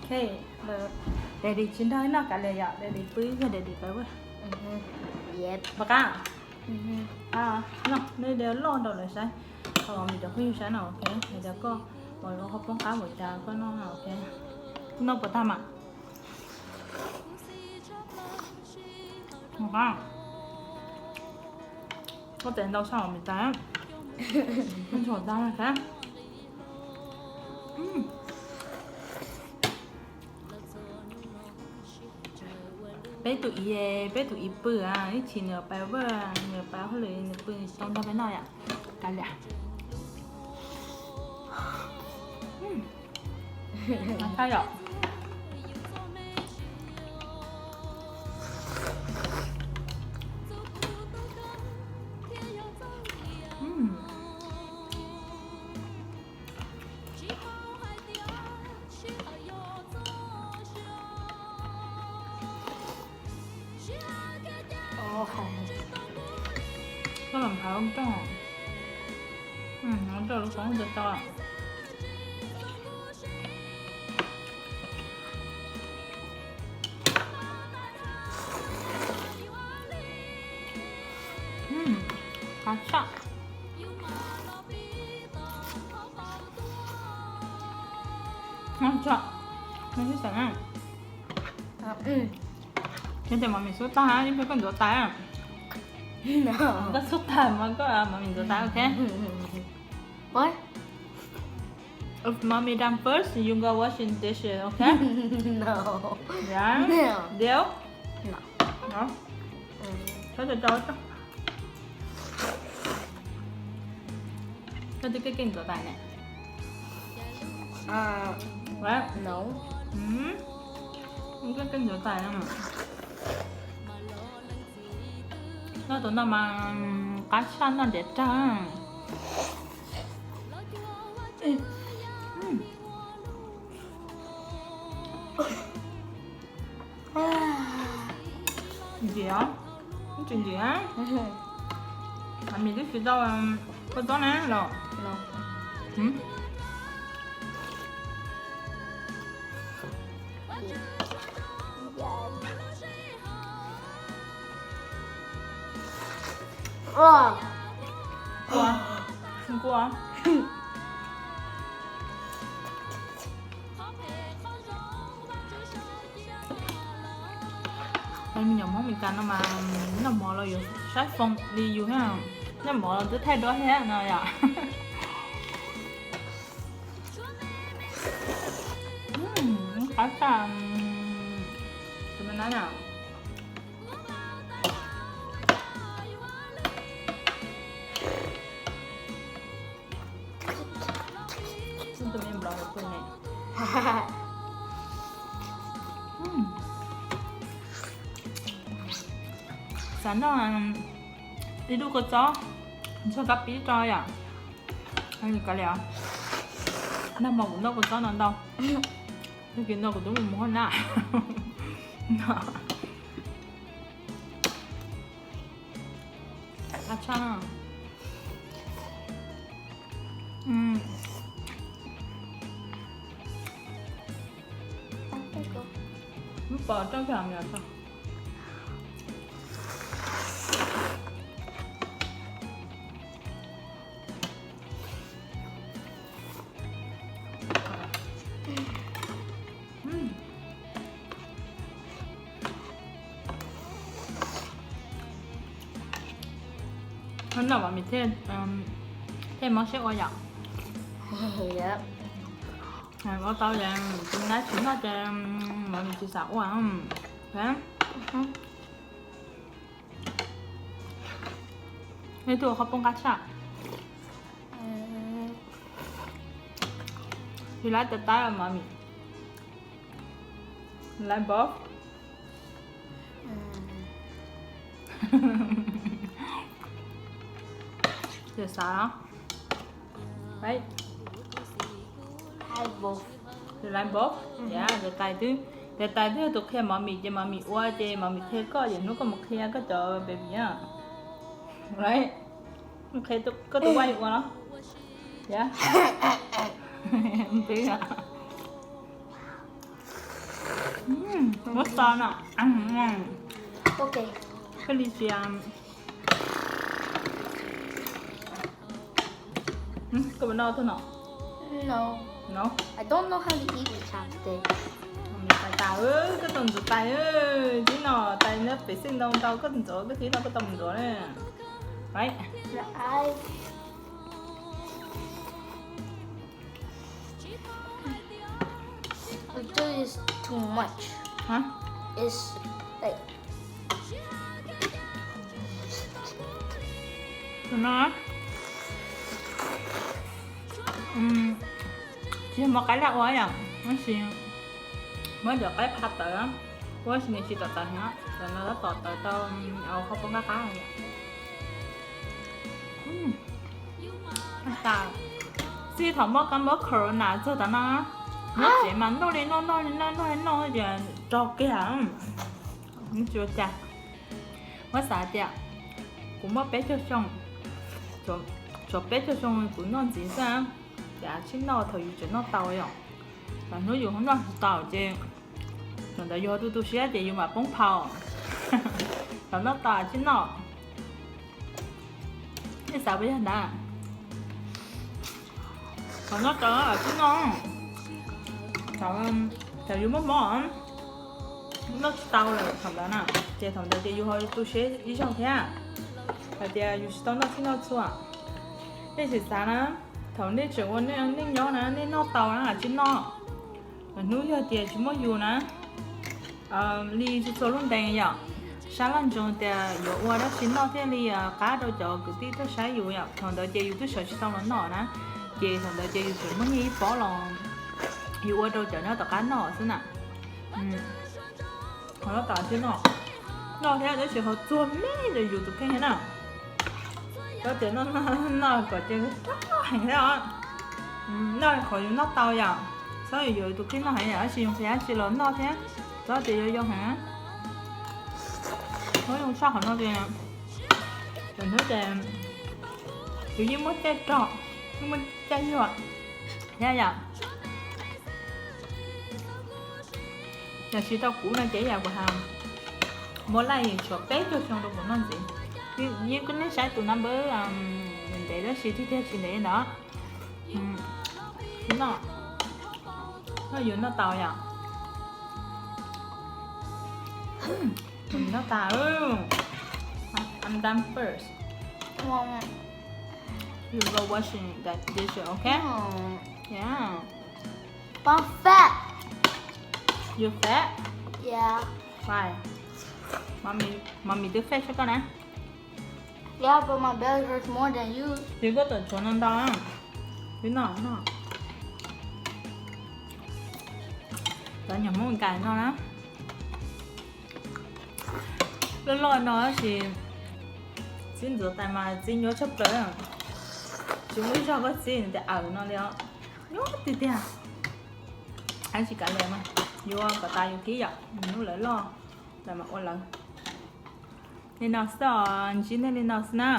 Daddy tsis nrog noj kav liam yom, daddy pw yog daddy pawg. Pom qab. Noj, nej de loj rau lawv saib. Thaum mis cov phooj ywg saib no, ok, hais tias koj pom lub qhov poob qab npaum cas koj noj, ok. Noj puas tag mas? Koj tes ntau tshaj mis tas. Ntshai tag thiab. Peb tus i, peb tus i pw, ib chim nws pais voj, nws pais hauj lwm, nws pw tau nrog peb noj yom. Kav liam. Qab yom. Koj los nphav ua rooj. Ua rau lub qhov muag tau. Qab tshaj. Noj tso, noj sib xeem na. Yog tias mov mis xub tag, ib pliag koj ntxuav tais. Koj xub tag mas koj mov mis ntxuav tais, ok. If mommy done first, you go washing dishes, okay? No. Yeah? No. Deal? No. No? Koj twb keej keej ntxuav tais ne. What? No. Keej keej ntxuav tais no. Noj tus no mas qab tshaj, noj ntiav rag. Ntsim os, tsis ntsim na. Mis twb tsis tau kua txob na los. Me nyuam Hmoob Meskas no mas noj mov los yuav saib foo li yus thiab, noj mov los twb thaij duab thiab no yom. Qab tshaj. Xav noj ib lub kua txob ntxuag kab pib tso yom. Kav liam, nag hmo kuv noj kua txob no ntau, tag kis no kuv twb mus mus hauj lwm. Qab tshaj. Lub pos roj kawg me nyuam tso. Noj mov mis thiaj mob siab ua yom. Ua tau ces tus nab tsis noj ces mov mis tsis xav ua. Ib tug qhov poob qab tshaj. You like the taste of mommy? You like both? Xav los? Right? You like both? Yeah, tais twb, tais twb yog tus qhia mov mis ces mov mis ua ces mov mis qhia koj, ces hnub koj mus qhia koj cov baby na. Right? Mus qhia koj tus wife ua los? Yeah. Twb yog. Muab xo no. Ok. Koj li tsis. Koj puas noj tug no? No. I don't know how to eat with chopstick. Tais, koj tau ntxuav tais, tib no tais nyob pem xeej ntau ntau, koj ntxuav koj tib no koj tau mus ntxuav na. Right? The eye. It is too much. Huh? It's like no, tsis muaj qaib laj ua yom, tab sis muab cov qaib qha tawv, tab sis nws tsis tom tawv heev, tawv no tab tom tawv tau, au, qhov poob qab qab. Txij thaum muaj kab mob corona txog tav no, nyob tsev mas noj li noj, noj li noj, noj li noj ces raug kiag. Tsis ua cas, muab xav tias kuv muaj peb caug xyoo, tshuav peb caug xyoo kuv noj ntxiv xwb, ces tsis noj thaum yus tseem noj tau yom. Thaum hnub yus noj tsis tau ces thaum ntawd yus ho tu tu siab ces yus mam poob phau. Thaum noj tau tsis noj. Nej xav puas yog ntawd? Thaum noj tau tsis noj, thaum yus muaj mob, noj tsis tau lawm thaum ntawd na, ces thaum ntawd ces yus ho tu siab ib zaug thiab, hais tias yus tsis tau noj txhij noj txhua. Nej sim xav na, thaum nej tseem ua neej nyob na, nej noj tau na tsis noj. Lwm hnub yog tias tsis muaj yus na, li txhua txhua lub ntees yom, sab laj ntsoov tias yuav ua dab tsi noj thiaj li qab rau cov kwv tij tuaj saib yus yom. Thaum ntawd ces yus twb sawv tsis tau los noj na, ces thaum ntawd ces yus tseem muaj nyiaj ib pob los yus ua rau cov nyob tom qab noj xwb na. Ho noj tau tsis noj, noj thiab tab sis ho txuag me ntsis yus tus kheej thiab na. Koj tias noj noj kom ces heev thiab os. Noj qhov yus noj tau yom, txhob yuav yus tus kheej noj heev yom, tab sis yus nqhis dab tsi los noj thiab, txhob tias yuav yoo heev. Muab zoo soj qhov no ces lwm hnub ces yus yeej muaj caij rog, yeej muaj caij yuag thiab yom. Yog tsis tau kuv no ces yam kuv has, muaj laj tshuav peb caug xyoo rau kuv noj ntxiv. Yeej koj nej saib tus number ntev tab sis tiag tiag tsis ntev ntawd. Noj, noj yus noj tau yom. Noj tas. I'm done first. You go washing that dishes, okay? Yeah. But I'm fat. You fat? Yeah. Why? Mommy, mommy twb fat tshaj koj na. Yeah, but my belly hurts more than you. Ces koj tawm tshuav no ntau. Twb noj, noj. Cov nyuam Hmoob Meskas no na. Loj loj no tab sis txib ntxuav tais mas txib nyuaj tshaj plaws. Tsis muaj ib zaug koj txib tias awm no li os. Nyuaj tiag tiag. Ab, tsis kav liam mas, yuav kom tas yus kib yom, hnub lawv loj lawv mam ua lawv. Li no xwb os, ntsib nej li no xwb na.